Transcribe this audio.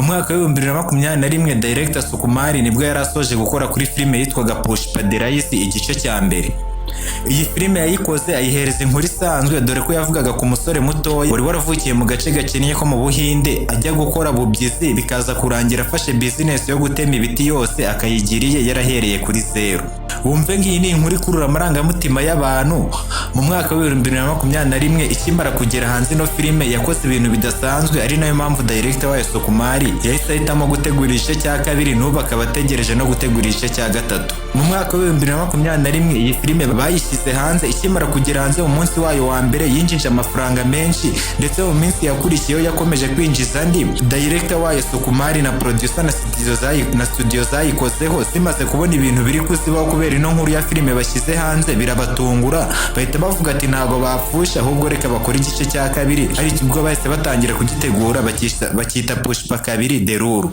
Mwaka w'2021, director Sukumar nibwo yari asoje gukora kuri filime yitwaga Pushpa The Rise igice cya mbere. Iyi filime yayikoze ayihereza inkuru isanzwe, dore ko yavugaga ku musore mutoya wari waravukiye mu gace gakennye ko mu Buhinde, ajya gukora bubyizi, bikaza kurangira afashe bizinesi yo gutema ibiti yose akayigira iye, yarahereye kuri zeru. Wumve ngiyi ni inkuru ikurura amarangamutima y'abantu. Mu mwaka w'2021 ikimara kugera hanze, ino filime yakoze ibintu bidasanzwe, ari nayo mpamvu director wayo Sukumar yahise ahitamo gutegura igice cya kabiri, n'ubu akaba ategereje no gutegura igice cya gatatu. Mu mwaka w'2021 iyi filime bayishyize hanze. Ikimara kugera hanze, mu munsi wayo wa mbere yinjije amafaranga menshi, ndetse mu minsi yakurikiyeho yakomeje kwinjiza andi. Director wayo Sukumar na producer na studio zayikozeho zimaze kubona ibintu biri kuzibaho kubera ino nkuru ya filime bashyize hanze, birabatungura, bahita bavuga ati ntabwo bapfusha, ahubwo reka bakore igice cya kabiri. Ari ubwo bahise batangira kugitegura, bakita Pushpa 2 The Rule.